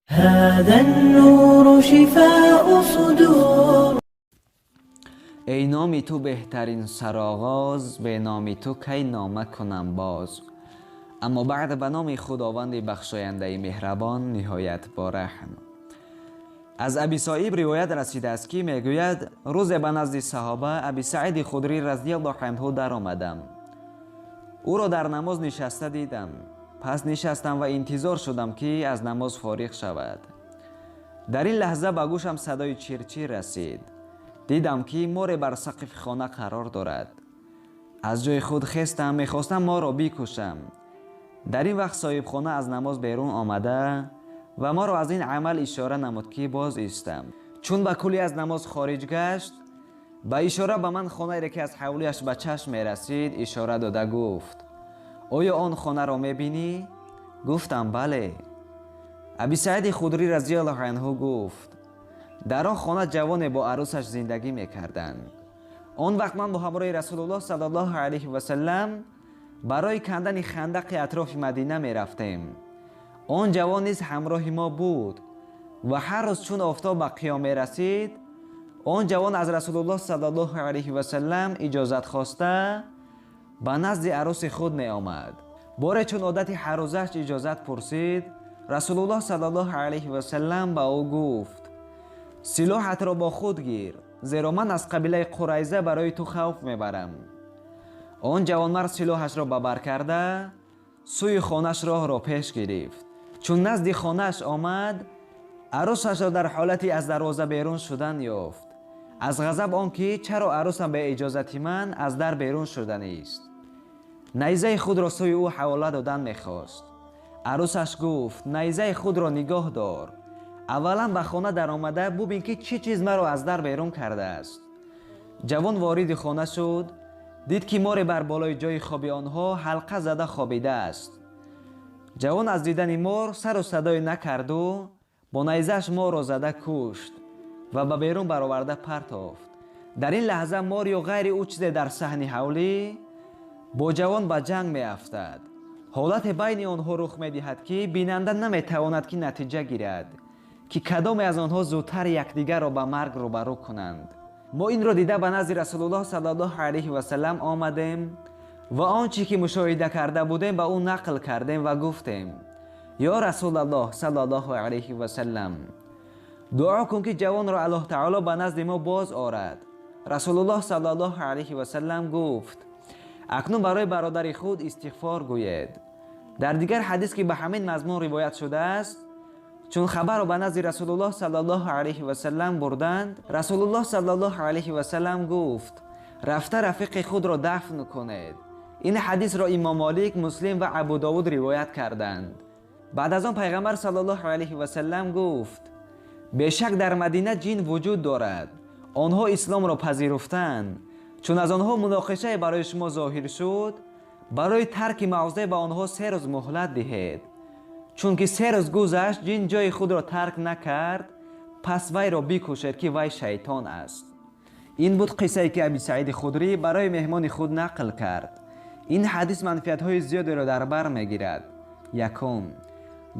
هذا النور شفاء صدور. Эй номи ту беҳтарин сароғоз, бе номи ту кай нома кунам боз. Аммо баъд, ба номи Худованди бахшояндаи меҳрабон, ниҳоят бораҳм. Аз Аби Соиб ривоят расидааст, ки мегӯяд: рӯзе ба назди саҳоба Аби Саиди Худрӣ разияллоҳу анҳу даромадам. Ӯро дар намоз нишаста дидам. Пас нишастам ва интизор шудам, ки аз намоз фориғ шавад. Дар ин лаҳза ба гӯшам садои чирчир расид. Дидам, ки море бар сақфи хона қарор дорад. Аз ҷои худ хестам, мехостам морро бикушам. Дар ин вақт соҳибхона аз намоз берун омада ва моро аз ин амал ишора намуд, ки боз истам. Чун ба куллӣ аз намоз хориҷ гашт, ба ишора ба ман хонаере, ки аз ҳавлиаш ба чашм мерасид, ишора дода гуфт: «Оё он хонаро мебинӣ?» Гуфтам: «Бале». Аби Саиди Худрӣ разияллоҳу анҳу гуфт: «Дар он хона ҷавоне бо арӯсаш зиндагӣ мекарданд. Он вақт ман бо ҳамроҳи Расулуллоҳ саллаллоҳу алайҳи васалам барои кандани хандақи атрофи Мадина мерафтем. Он ҷавон низ ҳамроҳи мо буд ва ҳар рӯз, чун офтоб ба қиём мерасид, он ҷавон аз Расулуллоҳ саллаллоҳу алайҳи васалам иҷозат хоста, ба назди арӯси худ меомад. Боре, чун одати ҳаррӯзааш иҷозат пурсид, Расулуллоҳ саллаллоҳу алайҳи васалам ба ӯ гуфт: «Силоҳатро бо худ гир, зеро ман аз қабилаи Қурайза барои ту хавф мебарам». Он ҷавонмард силоҳашро ба бар карда, сӯи хонааш роҳро пеш гирифт. Чун назди хонааш омад, арӯсашро дар ҳолати аз дарвоза берун шудан ёфт. Аз ғазаб он ки чаро арӯсам бе иҷозати ман аз дар берун шуданист, найзаи худро сӯи ӯ ҳавола додан мехост. Арӯсаш гуфт: «Найзаи худро нигоҳ дор, аввалан ба хона даромада бубин, ки чӣ чиз маро аз дар берун кардааст». Ҷавон вориди хона шуд, дид, ки море бар болои ҷои хоби онҳо ҳалқа зада хобидааст. Ҷавон аз дидани мор сару садое накарду бо найзааш морро зада кушт ва ба берун бароварда партофт. Дар ин лаҳза мор ё ғайри ӯ чизе дар саҳни ҳавлӣ бо ҷавон ба ҷанг меафтад. Ҳолате байни онҳо рух медиҳад, ки бинанда наметавонад, ки натиҷа гирад, ки кадоме аз онҳо зудтар якдигарро ба марг рӯбарӯ кунанд. Мо инро дида, ба назди Расулуллоҳ саллаллоҳу алайҳи васалам омадем ва он чӣ ки мушоҳида карда будем, ба ӯ нақл кардем ва гуфтем: «Ё Расулаллоҳ саллаллоҳу алайҳи васалам, дуо кун, ки ҷавонро Аллоҳ таоло ба назди мо боз орад». Расулуллоҳ саллаллоҳу алайҳи васалам гуфт: «Акнун барои бародари худ истиғфор гӯед». Дар дигар ҳадис, ки ба ҳамин мазмун ривоят шудааст, чун хабарро ба назди Расулуллоҳ саллаллоҳу алайҳи васалам бурданд, Расулуллоҳ саллаллоҳу алайҳи васалам гуфт: «Рафта рафиқи худро дафн кунед». Ин ҳадисро Имом Молик, Муслим ва Абудовуд ривоят карданд. Баъд аз он Пайғамбар саллаллоҳу алайҳи васалам гуфт: «Бешак, дар Мадина ҷин вуҷуд дорад. Онҳо исломро пазируфтанд. Чун аз онҳо муноқишае барои шумо зоҳир шуд, барои тарки мавзеъ ба онҳо 3 рӯз муҳлат диҳед. Чунки 3 рӯз гузашт, ҷин ҷои худро тарк накард, пас вайро бикушед, ки вай шайтон аст». Ин буд қиссае, ки Аби Саиди Худрӣ барои меҳмони худ нақл кард. Ин ҳадис манфиатҳои зиёдеро дар бар мегирад. Якум,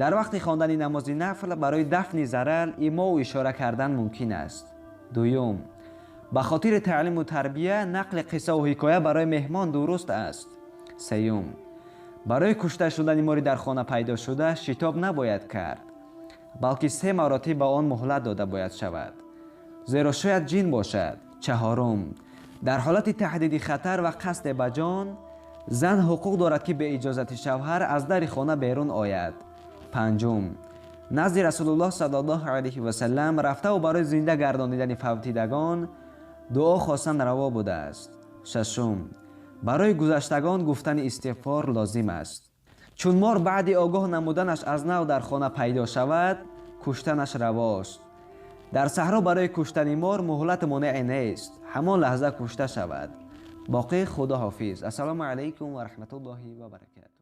дар вақти хондани намози нафл барои дафни зарар имову ишора кардан мумкин аст. Дуюм, ба хотири таълиму тарбия нақли қиссаву ҳикоя барои меҳмон дуруст аст. Сеюм, барои кушта шудани мори дар хона пайдо шуда шитоб набояд кард, балки се маротиб ба он муҳлат дода бояд шавад, зеро шояд ҷин бошад. Чаҳорум, дар ҳолати таҳдиди хатар ва қасде ба ҷон зан ҳуқуқ дорад, ки бе иҷозати шавҳар аз дари хона берун ояд. Панҷум, назди Расулуллоҳ саллаллоҳу алайҳи васалам рафтаву барои зинда гардонидани фавтидагон дуо хостан раво будааст. Шашум, барои гузаштагон гуфтани истиғфор лозим аст. Чун мор баъди огоҳ намуданаш аз нав дар хона пайдо шавад, куштанаш равост. Дар саҳро барои куштани мор муҳлату монеъе нест, ҳамон лаҳза кушта шавад. Боқӣ худо ҳофиз. Ассалому алайкум ва раҳматуллоҳи ва баракату.